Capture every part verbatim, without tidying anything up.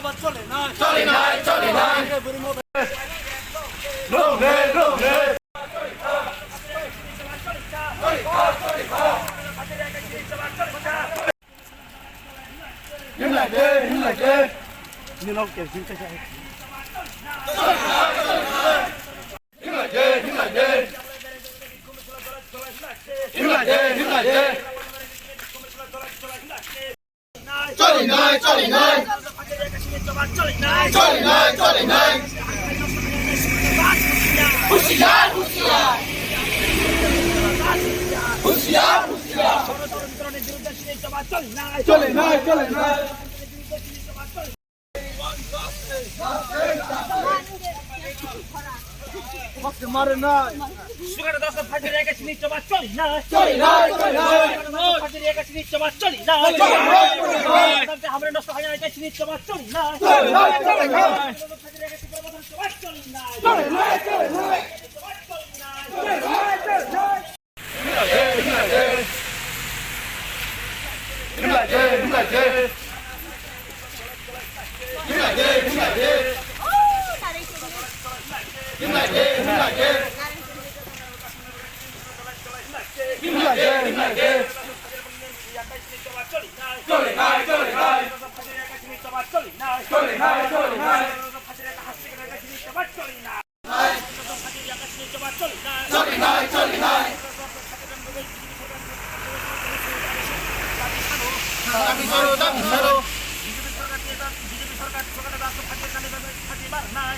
Choli nai, choli nai. Choli nai, choli nai. Choli nai, choli nai. Husiar, husiar. Husiar, husiar. Choli nai, choli nai. Mare nai. Sugar dos phajir eka sini choba choli nai. Choli nai, choli nai. Phajir eka sini choba choli nai. Choli nai, choli nai. Hamre dos phajir eka sini choba choli nai. Choli nai, choli nai. Choli nai, choli nai.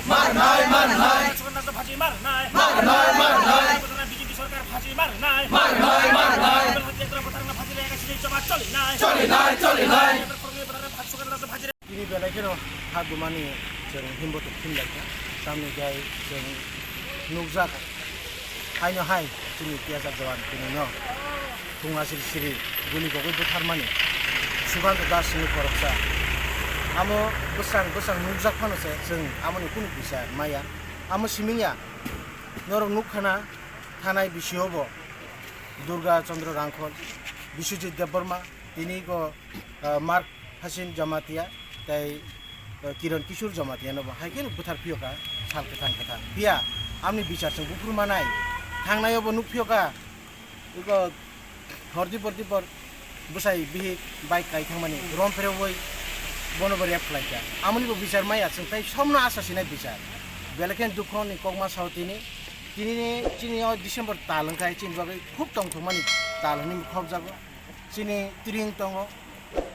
Mar nai, mar nai. Mar nai, mar nai. Mar nai, mar nai. Choli nai, choli nai. Tini belai kheno ha dumani chwng himbo tok him laikha. Tamni gai chwng nukjak haino hai chini tiyajak jawan tini no thungna siri siri guli gogwi butharmani Sukanta Das hwnwi khoroksa. Amo bwsang bwsang nukjak phano se chwng amoni kunu kisa maya. Amo siming ya norok nukkhana thanai bisio bo Durga Chandra Rangkhol, Biswajit Debbarma, tini go, ah, Mark Hasin Jamatia tei, ah, Kiran Kishore Jamatia no bo hai khe bwthar phiyokha sal kwthang kwthang. Phiya amni bichar chwng buphuru manai thangnai obo nuk phiyokha iko hordi pordi por bwsai bihik bike kai thangmani rom pherewi bono bo rep khlaikha. Amoni bo bichar maya chwng tei somno asa sinai bichar. Belekhen dukho ni kokma sao tini, tini chini o December tal wngkha chini bagwi khub tongthokmani tal hwnwi khopjago. Chini tring tongo.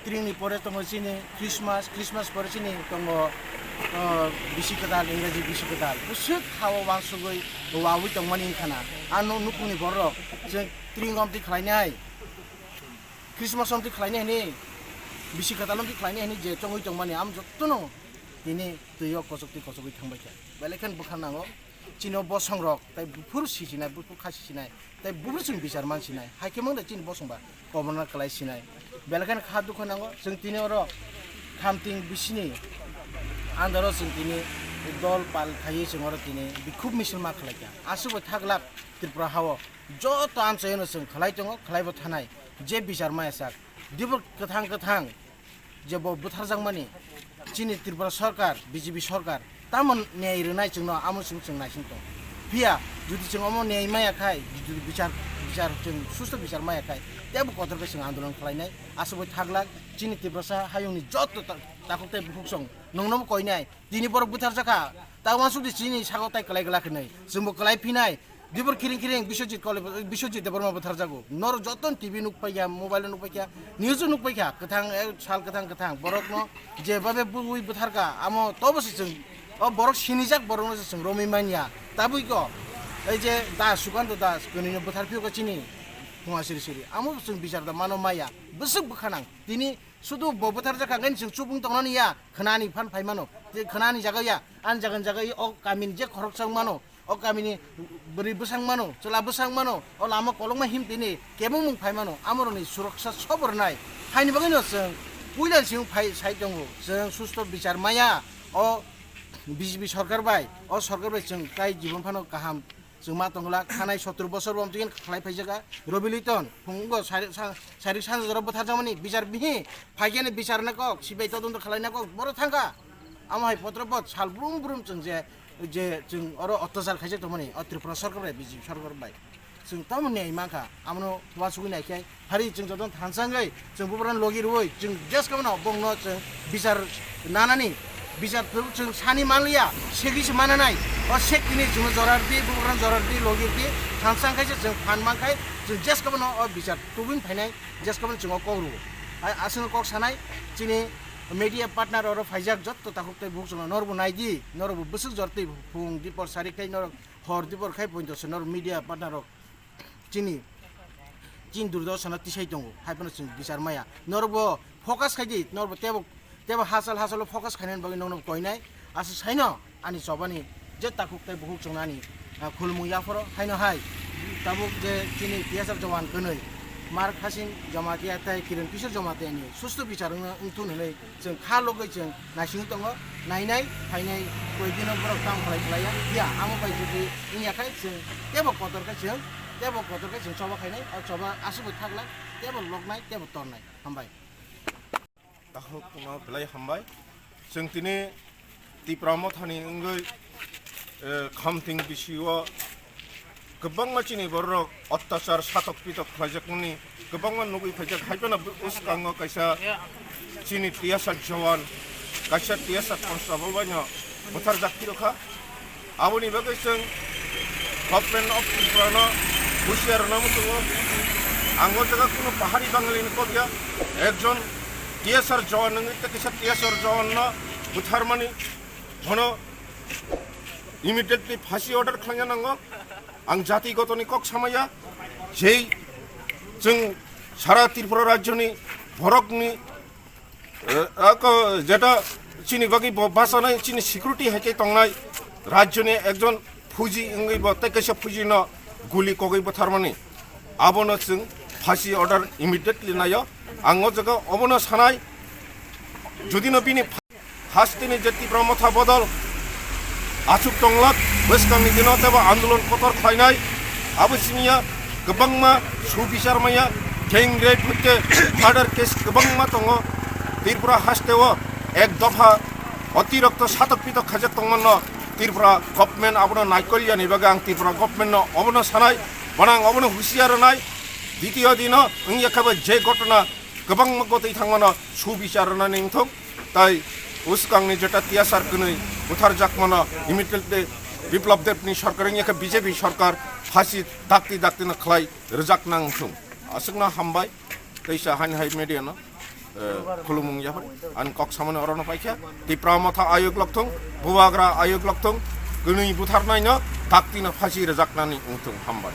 Tringni pore tongo chini Christmas, Christmas pore chini tongo, o, bisi kwtal, Ingraji bisi kwtal. Bwswk ha-o uansugwi, wawi tongmani wngkha na. Ano nukhungni borok chwng tring omtwi khlainai, Christmas omtwi khlainai hwnwi, bisi kwtal omtwi khlainai hwnwi je chongwi tongmani, am jottono tini twi o kochok twi kochogwi thangbaikha. Belai kheno bwkha nango. Chini o bosongrok tei buphuru sisinai, buphuru kha sisinai, tei buphuru chwng bichar man sinai. Hai khe mangda chini bosongba koborna kwlai sinai. Belai kheno kha dukha nango. Chwng tini oro khamting bisini andaro chwng tini dol pal khaiwi chwng oro tini bikhub misil ma khlaikha. Aswk bai thaglak Tripura hao joto amchaino chwng khlai tongo, khlaibo thanai. Je bichar maya sak, dibor kwthang kwthang je bo bwtharjakmani chini Tripura Sarkar, B J P Sarkar, tamo nyai rwnai chwngno, amo chwng chwng naising tong. Phiya jodi chwng omo nyai maya khai, jodi bichar, bichar chwng susto bichar maya khai, teibo kotor khe chwng andolon khlainai. Aswk bai thaglak chini Tiprasa hayungni joto ta-, takhuk tei bukhuk song nongnobo koinai. Tini borok bwtharjakha, ta uansukdi chini sago tai kwlai glak hinwi chwngbo kwlai phinai. Dibor khiring khiring Biswajit Kole-, Biswajit Debbarma bwtharjago. Norok jotono T V nukpaikha, mobile nukpaikha, news nukpaikha, kwthang, eh, sal kwthang kwthang. Borokno jebabe bui bwtharkha, amo tobo se chwng, o borok sinijak borokno se chwng romwi manya. Tabukhe ei je Das, Sukanta Das, kwnwino bwtharphiyokha chini thungma siri siri. Amo chwng bichar da mano maya, bwswk bwkhanang. Tini sudu bo bwtharjakha, ngai chwng chubung tongnani ya, khwnani phan phaimano. Tei khwnani jaga ya, ani jaga ni jaga o kamini je khoroksa wngmano. O kamini bwrwi bwsang mano, chwla bwsang mano, o lama kolokma himtini kebengmung phai mano, amorokni suroksa sobo rwnai. Haini bagwino chwng puila simi phai sai tongo, chwng susto bichar maya o B J P sorkar bai, o sorkar bai chwng tai jibon phano kaham chwng ma tongla, khanai sottor bosor bo amtwini khlai phaijakha, Robi Liton, phungo sari-, sa-, sarik sanjoro bwtharjakmani bichar bihi, phaikhe bichar na kok, sibai todonto khlai na kok, boro thangkha. Amo hai potro pot sal brum brum chwng je, je chwng oro ottachar khaijak tongmani o Tripura sorkar bai, B J P sorkar bai. Chwng tamo niyai mankha, amono uansugwi naikhai. Hari chwng jotono thansa wngwi chwng bubagrano logi rwui chwng jeskabano bongno chwng bichar nanani, bichar twi chwng sani manliya, segwi se mananai. O sek tini chwngno jorar di, bubagrano jorar di, logi di, thansa wngkhaise chwng phan mankhai, chwng jeskabano o bichar tubui phainai, jeskabano chwng o kok rwo. Ai aswkno kok sanai, chini media partner oro phaijak jotto takhuk tei bukhuk chwngno norbo naidi, norbo bwswk jor twi phung dipor sari khai norok hor dipor khai poito se norok media partner rok chini, chini durdosano tisai tongo, hai phano chwng bichar maya. Norokbo focus khai di, norokbo tebo, tebo hachal hachalo focus khainani bagwi nokno koinai. Aswk saino ani chobani je takhuk tei bukhuk chwngno ani, ah, khulumung yaphoro. Haino hai tabuk je chini T S R Jawan kwnwi Mark Hasim Jamatia tei Kiran Kishore Jamatia ni susto bichar wngna wngthun hwnwi chwng kha logwi chwng naisingwi tongo, nainai phainai koi dino borok tamo khlai khlaiya. Ya, amo bai jodi wngya khai chwng tebo kotor khe chwng, tebo kotor khe chwng choba khainai, o choba aswk bai thaglak, tebo loknai, tebo tornai. Hambai. Takhuk no belai hambai. Chwng tini Tipra Mothani wngwi, eh, khamthing bisio kwbangma chini bororok ottachar satok pitok khlaijakmani kwbangma nugwi phaijak. Hai phano bwskango kaisa chini T S R Jawan, kaisa T S R constable baino butharjak phirokha. Aboni bagwi chwng Government of Tripura no husiar rwna muchungo. Ang o jaga kunu pahari Bangali ni kok ya, ekjon T S R Jawan wngwi tei kaisa T S R Jawan no butharmani, bono immediately phasi order khlaina nango. Ang jati gotoni kok samaya, jei chwng sara Tripura rajyoni borokni, eh, ako jeta chini bagwi bo bachanai, chini security hai khe tongnai rajyoni ekjon phuji wngwi bo tei kaisa phuji no guli kogwi butharmani, abono chwng phasi order immediately naio. Ang o jaga obono sanai, jodi no bini Hasteni je Tipra Motha bodol achuk tonglak, bwskangni dino tebo andolon kotor khlainai, abo siniya kwbangma subichar maya, gang rape hoite murder case kwbangma tongo. Tripura hasteo ek dopha otirokto satok pitok khaijak tongmano Tripura government abono naikolya ni bagwi ang Tripura government no obono sanai, bono ang obono husiar rwnai. Ditiyo dino wngya khe bo je gotona kwbangma gotwi thangmano subichar rwnani wngthok. Tai bwskangni jeta T S R kwnwi butharjakmano immediately Biplab Debni sorkar wngya khe B J P sorkar phasi dakti daktino khlai rwjakna wngthung. Aswkno hambai, teisa haini hai media no, eh, khulumung yaphar. Ani kok samani orono paikha. Tipra Motha ayuk lokthung, Bubagra ayuk lokthung, kwnwi butharnaino daktino phasi rwjaknani wngthung. Hambai.